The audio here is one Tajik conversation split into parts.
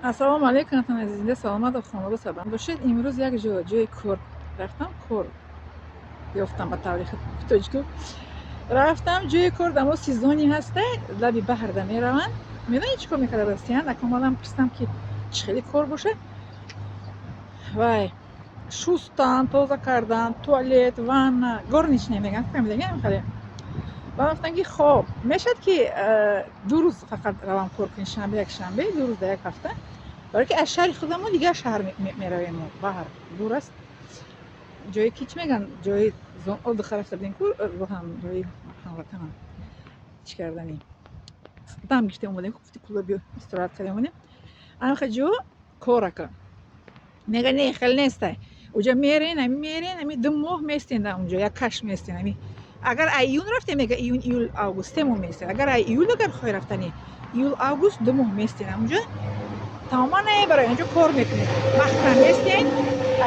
Ассалому алайкум, ватани азиз, зинда, саломату хонавода сарбаланд бошед. Имрӯз як ҷо, ҷои кор рафтам, кор ёфтам, ба таври тоҷику рафтам ҷои кор. Дамо сезонный ҳаста, лаби баҳрда мераванд. Медонед, чӣ кор мекарда бастиян? Ака омадам, пурсидам, ки чӣ хеле кор бошад. Вай, шустан, тоза кардан, туалет, ванна, горничная мегӯянд, фаҳмидаги хеле. Ба гуфтанд, ки хоб мешавад, ки 2 рӯз фақат равам кор кунӣ, шанбе, якшанбе, 2 рӯз дар як ҳафта, барое ки аз шаҳри худамо дигар шаҳр меравем, баҳр дур аст. Ҷое ки, чӣ мегӯянд, ҷои отдыха рафта будем ку, ҳам ҷои ҳамватанам чӣ кардани, дам гирифтем, омадем, гуфти кулоби истироҳат кардем, омадем амха ҷо кор. Ака мега, не, хеле нестай. Уҷа мерен, ами мерен, ами 2 моҳ местен дар унҷо, як каш местен. Ами агар ай июн рафтем, мега, июн, июл, август, 3 моҳ местен. Агар ай июл агар хоҳӣ рафтани, июл, август, 2 моҳ местен амунҷо. Тамоман намебарад, инҷо кор мекунед, маҳкам местен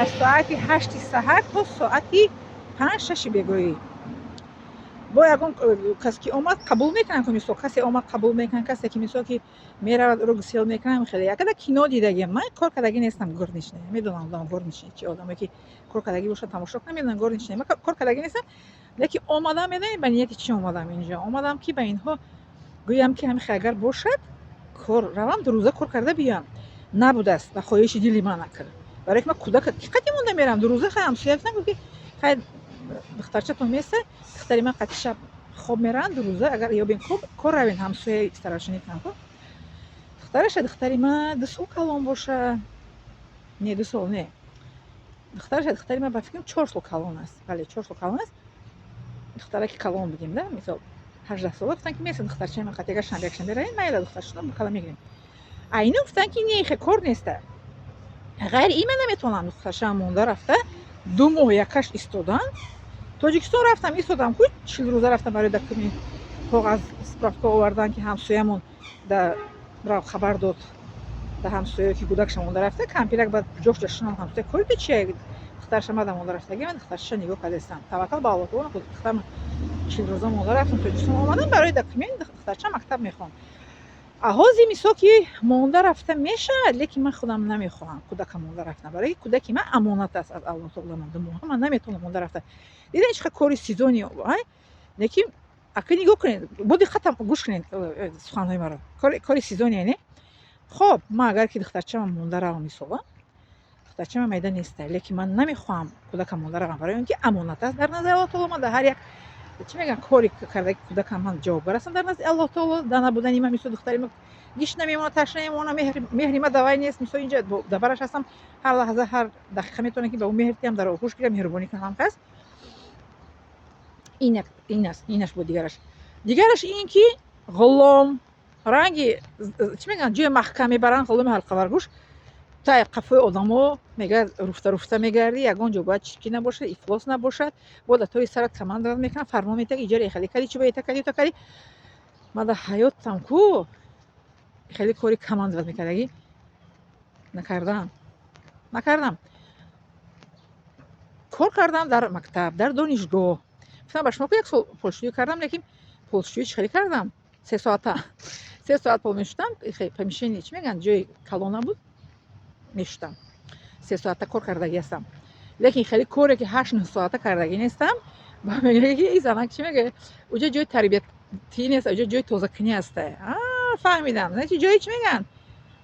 аз соати 8-и саҳар то соати 5-6-и бегоҳӣ. Бо ягон кас ки омад, қабул мекунанд ку, мисол, касе омад, қабул мекунанд, касе ки, мисол, ки меравад, ӯро гусел мекунанд. Хеле якада кино дидагиам ман, кор кардагӣ нестам. Горничная медонам, одам горничная чи, одаме ки кор кардагӣ бошад, тамошо кунам, медонам горничная. Ман кор кардагӣ нестам, лекин омадам. Медонед, ба нияти чӣ омадам инҷо? Омадам, ки ба инҳо гӯям, ки ҳамихе агар бошад кор, равам, 2 рӯза кор карда биёям. Набудааст ба хоҳиши дили ман акр, барое ки ман кӯдака ки қати монда мерам 2 рӯза. Хай, ҳамсоя гуфтам, ки хай, духтарчатон места, духтари ман қати шаб хоб мераванд, 2 рӯза агар ёбем кор, равен, ҳамсояи старашинӣ кунам ку. Духтараша, духтари ман 2 сол калон боша, не, 2 сол не, духтараша, духтари ман ба фикрам 4 сол калон аст. Бале, 4 сол калон аст. Духтараки калон будем да, мисол, 18 сола. Гуфтанд, ки меса духтарчаи ман қати агар шанбе, якшанбе равем, майла, духтаршуно кала мегирем. А ино гуфтанд, ки не, хе кор неста. Ғайри ин ман наметавонам духтаршам монда рафта 2 моҳ якаш истодан. Тоҷикистон рафтам, истодам ку, 40 рӯза рафтам барои документ, коғаз, справка овардан, ки ҳамсоямон да хабар дод да ҳамсоя, ки кӯдакша монда рафта. Кампирак баъд ҷош шунам, ҳамсоя кори ту чия? Духтарша мада монда рафтаги, ман духтарша нигоҳ кардастам. Таваккал ба Аллоҳ таоло, духтарам 40 рӯза монда рафтам Тоҷикистон, омадам барои документ, духтарча мактаб мехонд. А ҳозир, мисол, ки монда рафта мешавад, лекин ман худам намехоҳам кӯдака монда рафтан, барои ки кӯдаки ман амонат аст аз Аллоҳ таоло. Ман 2 моҳа ман наметавонам монда рафта. Дидем, чӣ қадр кори сезонный ай, лекин ака нигоҳ кунед, бо диққатам гӯш кунед суханҳои маро. Кори сезонный не. Хоб, ман агар ки духтарчамам монда равам, мисола, духтарчамам майда неста, лекин ман намехоҳам кӯдакам монда равам, барои он ки амонат аст дар назари Аллоҳ таоло. Ман дар ҳар як, чӣ мегӯям, кори кардаги кӯдакам ман ҷавобгар ҳастам дар назди Аллоҳ таоло. Дар набудани ман, мисол, духтари ман гиш намемонад, ташна мемонад, меҳри ма давай нест. Мисол, инҷа дар бараш ҳастам, ҳар лаҳза, ҳар дақиқа метавонам, ки ба ӯ меҳр диҳам, дар оғӯш гирам, меҳрубонӣ кунам кас. Ин аст, инаш буд. Дигараш ин ки ғулом ранги, чӣ мегӯянд, ҷои маҳкам мебаранд, ғуломи ҳалқаваргӯш тай қафои одамо мегӯяд, руфта руфта мегардӣ, ягон ҷо бояд чиркӣ набошад, ифлос набошад. Бо дар тои сарат команда мекунад, фармон медиҳад: иҷора хеле кардӣ, чӣ бояд кардӣ, та кардӣ. Ман дар ҳаётам ку хеле кори командовать мекардагӣ накардам, накардам. Кор кардам дар мактаб, дар донишгоҳ. Гуфтам ба шумо ку, як сол полшӯӣ кардам, лекин полшӯӣ чӣ хеле кардам? 3 соата, 3 соат пол мешудам. Помещение, чӣ мегӯянд, ҷои калона буд, мешудам, 3 соата кор кардагӣ ҳастам, лекин хеле коре ки 8-9 соата кардагӣ нестам. Ба мегӯяд, ки ин занак чӣ мегӯяд? Уҷа ҷои тарбиятӣ нест, уҷа ҷои тозакунӣ ҳаста. Фаҳмидам, значит, ҷои, чӣ мегӯянд,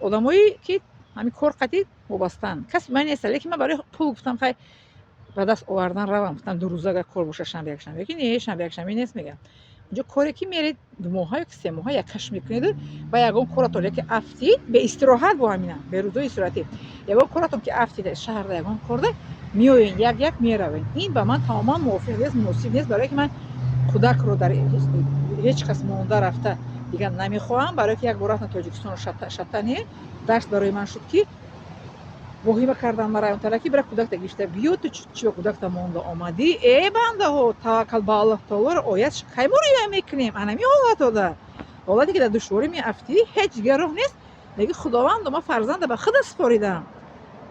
одамое ки ҳамин кор қатӣ вобастаанд, касби ман неста. Лекин ман барои пул гуфтам, хай, ба даст овардан равам. Гуфтам, 2 рӯза агар кор боша, шанбе, якшанбе. Ки не, шанбе, якшанбе нест, мегӯям. Инҷо коре ки меред, 2 моҳа ё 3 моҳа як каш мекунеду ба ягон коратон яке афтид, беистироҳат, бо ҳамина берӯзои истироҳатӣ, ягон коратон ки афтид, шаҳрда ягон корда меоен, як як меравен. Ин ба ман тамоман мувофиқ нест, муносиб нест, барое ки ман кӯдакро дар ҳеҷ кас монда рафта дигар намехоҳам, барое ки як бор рафтам Тоҷикистону шатане дарс барои ман шуд, ки воҳима кардам мара онтара, ки бира, кӯдакта гирифта биё, ту чӣ ба кӯдакта монда омадӣ? Э, бандаҳо, таваккал ба Аллоҳ таолоро оят кай мо риоя мекунем? Анами ҳолатода, ҳолате ки дар душворӣ меафтӣ, ҳеҷ дигар роҳ нест. Меги: «Худовандо, ман фарзанда ба худат супоридам,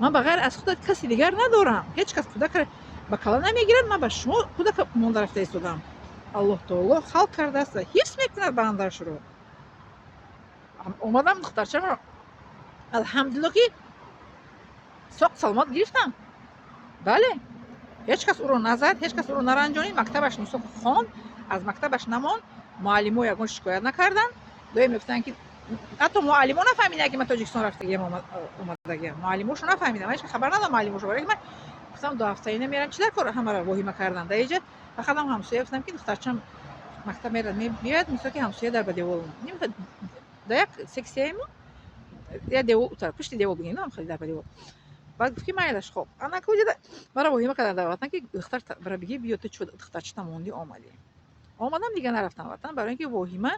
ман ба ғайр аз худат каси дигар надорам, ҳеҷ кас кӯдакро ба кала намегирад, ман ба шумо кӯдака монда рафта истодам». Аллоҳ таоло халқ кардааст ва ҳифз мекунад бандаашро. Омадам, духтарчамро Алҳамдулилло, ки соқ саломат гирифтам. Бале, ҳеҷ кас ӯро назад, ҳеҷ кас ӯро наранҷонид. Мактабаш мисол хонд, аз мактабаш намонд. Муаллимо ягон шикоят накарданд. Доим мегуфтанд, ки ҳатто муаллимо нафаҳмиданд, ки ман Тоҷикистон рафтагиам, омадагиам. Муаллимошо нафаҳмидам, ман ҳеҷ хабар надорам муаллимошо, барои ки ман гуфтам, 2 ҳафтаина мерам. Чӣ дар кор ҳамаро воҳима кардан дар иҷа? Фақат ҳам ҳамсоя гуфтам, ки духтарчам мактаб мерад, меояд. Мисол, ки ҳамсоя дар ба девол, дар як сексияимо, як девол, пушти девол бигем, хеле дар ба девол. Баъд гуфт, ки майлаш, хоб. Анака уҷада маро воҳима кардан дар ватан, ки духтар бара бигӣ, биё, ту чӯ духтарчата монди, омадӣ. Омадам, дига нарафтам ватан, барои ин ки воҳима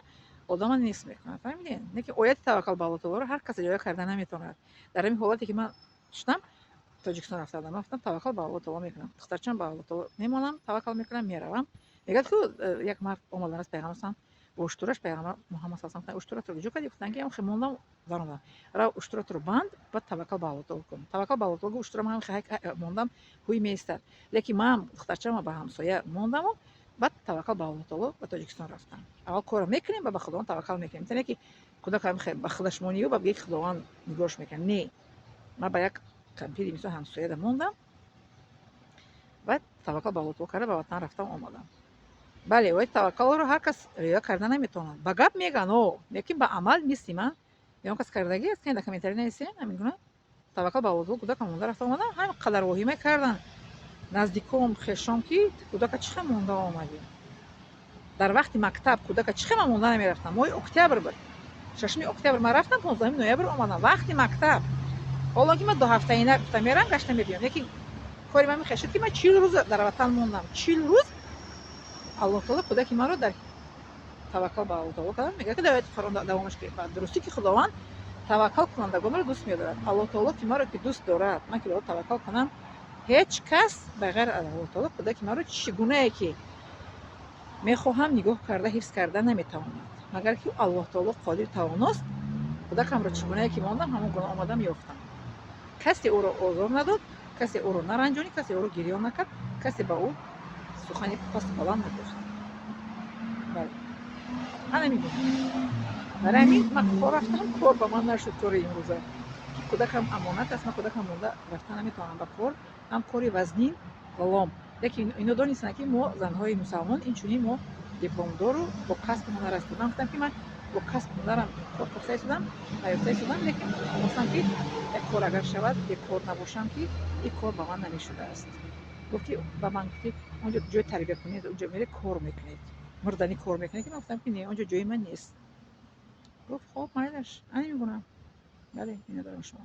одама нест мекунад, фаҳмидед? Не ки ояти таваккал ба Аллоҳ таолоро ҳар кас риоя карда наметавонад. Дар ҳамин ҳолате, ки ман шудам, Тоҷикистон рафта будам, ман гуфтам, таваккал ба Аллоҳ таоло мекунам, духтарчам ба Аллоҳ таоло мемонам, таваккал мекунам, меравам. Мегӯяд, ку як мард омадан аст пайғамбар бо уштураш. Пайғамбар Муҳаммад саллаллоҳу алайҳи васаллам: «Уштуратро куҷо кардӣ?» Гуфтанд, ки ам мондам, даромадам. «Рав, уштуратро банд, баъд таваккал ба Аллоҳ таоло кун». Таваккал ба Аллоҳ таоло, уштурам ҳам мондам, ҳуй меистад. Лекин ман духтарчама ба ҳамсоя мондаму баъд таваккал ба Аллоҳ таоло ба Тоҷикистон рафтам. Аввал корро мекунем, ба Худованд таваккал мекунем. Не ки кӯдак ба худаш монию ба бигӯе, ки Худованд нигоҳш мекунад. Не, ман ба як кампири мисол ҳамсояда мондам, баъд таваккал ба Аллоҳ таоло карда, ба ватан рафтам, омадам. Бале, ояти таваккалро ҳар кас риоя карда наметавонад. Ба гап мегӯянд, о, лекин ба амал мисли ман ягон кас кардагӣ аст? Дар комментарий нависем. Ҳамин гуна таваккал ба Аллоҳ таоло кӯдакам монда рафта омадам. Ҳамин қадар воҳима карданд наздиком, хешом, ки кӯдака чӣ хел монда омадӣ дар вақти мактаб? Кӯдака чӣ хел ман монда намерафтам? Моҳи октябр буд, 6 октябр ман рафтам, 15 ноябр омадам, вақти мактаб. Ҳоло ки ман 2 ҳафтаина гуфта мерам, гашта мебиём, лекин кори ман мехел шуд, ки ман 40 рӯз дар ватан мондам. 40 рӯз Аллоҳ таоло кӯдаки маро дар таваккал ба Аллоҳ таоло кардам. Мегӯяд, ки дар ояти Қуръон давомаш, ки ба дурустӣ, ки Худованд таваккал кунандагонро дӯст медорад. Аллоҳ таоло ки маро ки дӯст дорад, ман ки ба ӯ таваккал кунам, ҳеҷ кас ба ғайр аз Аллоҳ таоло кӯдаки маро чӣ гунае ки мехоҳам нигоҳ карда, ҳифз карда наметавонад, магар ки Аллоҳ таоло қодир тавоност. Кӯдакамро чӣ гунае ки мондам, ҳамон гуна омадам, ёфтам. Касе ӯро озор надод, касе ӯро наранҷонид, касе ӯро гирён накард, касе ба ӯ сухани пасту баланд нагуфт. Бале, ана мегӯям. Барои ҳамин ман кор рафтам, кор ба ман нашуд. Кори имрӯза, ки кӯдакам амонат аст, ман кӯдакам монда рафта наметавонам ба кор, ҳам кори вазнин ва лом. Лекин ино донистанд, ки мо занҳои мусалмон инчунин мо дипломдору бо касбу ҳунар ҳастем. Ман гуфтам, ки ман бо касбу ҳунарам кор кофта истодам, наёфта истодам, лекин хостам, ки як кор агар шавад, бекор набошам, ки ин кор ба ман намешудааст. Гуфт, ки ба ман гуфт, ки онҷо ҷои тарбиякунӣ, онҷо мере, кор мекунед, мурданӣ кор мекунед. Ки ман гуфтам, ки не, онҷо ҷои ман нест. Гуфт: «Хоб, майлаш». Ана мегӯнам. Бале, миннатдорам шумо.